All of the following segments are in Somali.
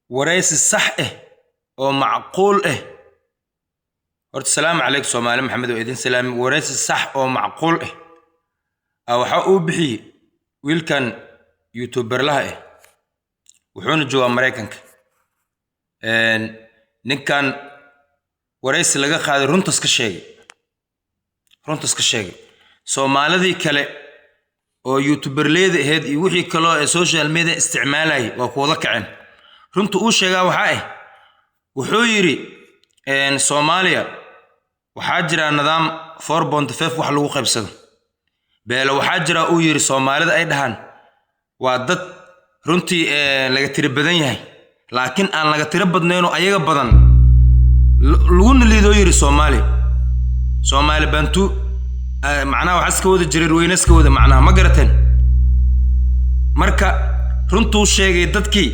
Waraysi sax ah oo macquul ah. Horta salaamu calaykum Soomaali Maxamed, oo idin salaami. Waraysi sax oo macquul ah waxa uu bixiyey wiilkan youtuberlaha ah, wuxuuna joogaa Maraykanka. Ninkan waraysi laga qaaday runtas ka sheegay, runtas ka sheegay. Soomaalidii kale oo youtuberleyda ahayd iyo wixii kaloo ee social media isticmaalayay waa ku wada kaceen. Runta uu sheegaa waxaa ah, wuxuu yidhi Soomaaliya waxaa jira nidaam 4.5 wax lagu qaybsado. Beelo waxaa jira, uu yidhi, Soomaalida ay dhahaan waa dad runtii laga tiro badan yahay, laakiin aan laga tiro badnaynoo ayaga badan laguna liidoo yidhi. Soomaaliya, Soomaali Bantu, macnaha waxaa iska wada jireer weyne iska wada, macnaha ma garateen. Marka runtuu sheegay, dadkii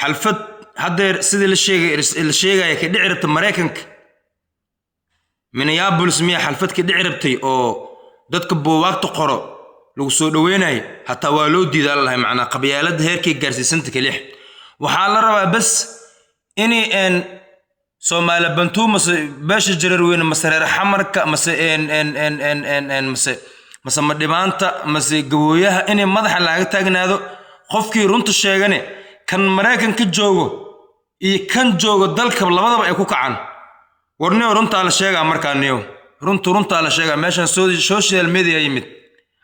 xalfad haddeer sidii la sheegay la sheegaya ka dhici rabta Maraykanka, Minneapolis miya, xalfad ka dhici rabtay oo dadka buugaagta qoro lagu soo dhaweynayo, hataa waa loo diidaa lalahay. Macnaa qabyaaladda heerkay gaarsiisanta kalix waxaa la rabaa bas inay Soomaali Bantuu mase beesha Jareer Weyne mase reer Xamarka mase n n n n n n mase Madhibaanta mase Gabooyaha inay madaxa laaga taagnaado. Qofkii runta sheegane, kan Maraykanka joogo iyo kan joogo dalka labadaba ay ku kacaan. Warniyo, runtaa la sheegaa. Markaa niyow, runtu runtaa la sheegaa. Meeshan social media yimid,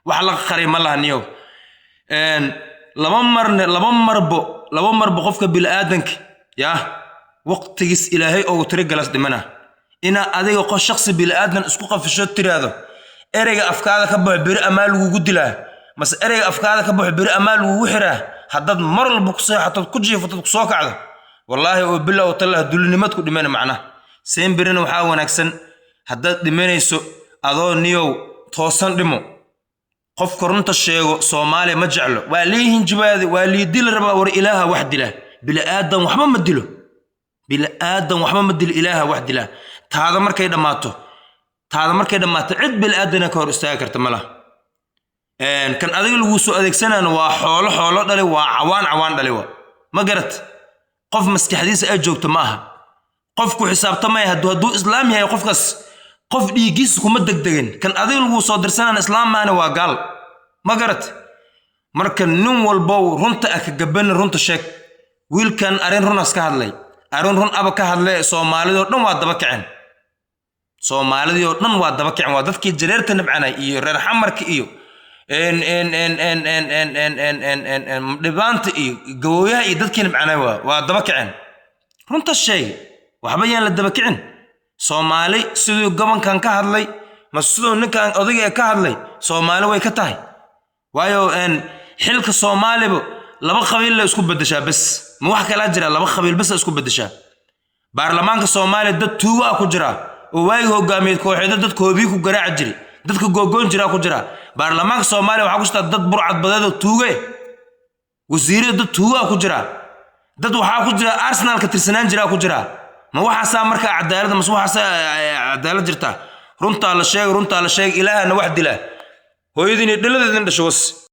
wax la qaray ma laha niyow. Laba marne, laba marbo, laba marbo qofka bini'aadanka yaa waqtigiis Ilaahay oogu tiro galas dhimana. Inaa adiga qof shakhsi bini'aadan isku qafisho, tiraahdo ereyga afkaada ka baxo beri amaa lagugu dilaa, mase ereyga afkaada ka baxo beri amaa lagugu xiraa, haddaad mar walba ku seexatood, ku jiifatood, ku soo kacdo, wallaahi oo bila oo tallah dulinimad ku dhimana. Macnaha seen berina waxaa wanaagsan haddaad dhimanayso adoo niyow toosan dhimo. Qofka runta sheego Soomaaliya ma jeclo, waa leeyihiin jibaade, waa lii dili rabaa. War Ilaaha wax dila, bini'aadan waxba ma dilo, bini'aadan waxba ma dilo, Ilaaha wax dila. Taada markay dhammaato, taada markay dhammaato, cid bini'aadana ka hor istaagi karta ma laha. Kan adiga lagu soo adeegsanayana waa xoolo, xoolo dhalay, waa cawaan, cawaan dhalay, waa ma garat. Qof maskaxdiisa ay joogto ma aha, qof ku xisaabtamaya. Hadduu islaam yahay qofkaas, qof dhiiggiisa kuma degdegin. Kan adiga lagu soo dirsanana islaam maahane, waa gaal, ma garat. Marka nin walbow runta ah ka gabanin, runta sheeg. Wiilkan arrin runas ka hadlay, arrin run aba ka hadlay. Soomaalidoo dhan waa daba kaceen, Soomaalidii oo dhan waa daba kaceen. Waa dadkii jareerta nabcanay iyo reer Xamarka iyo n n n n n n n n n n Dhibaanta iyo Gawooyaha iyo dadkii nabcanay waa daba kaceen. Runta sheeg, waxba yaan la daba kicin. Soomaali siduu gobankan ka hadlay ma siduu ninkan odayga ee ka hadlay, Soomaali way ka tahay. Waayo xilka Soomaaliba laba qabiil la isku bedeshaa bes, ma wax kalaa jira? Laba qabiil bes la isku bedeshaa. Baarlamaanka Soomaaliya dad tuugo ah ku jira oo waagii hogaamiyeed kooxeedo dadka hoobiyi ku garaaci jiray, dadka googoon jiraa ku jira. Baarlamaanka Soomaaliya waxaa ku jirta dad burcad badeed oo tuuge, wasiirada dad tuugo ah ku jira, dad waxaa ku jira Arsenal ka tirsanaan jiraa ku jira. Ma waxaasaa markaa cadaalad mase waxaasaa cadaalad jirta? Runtaa la sheegay, runtaa la sheegay. Ilaahana wax dila, hooyadiin iyo dhaladeedin dhasho was.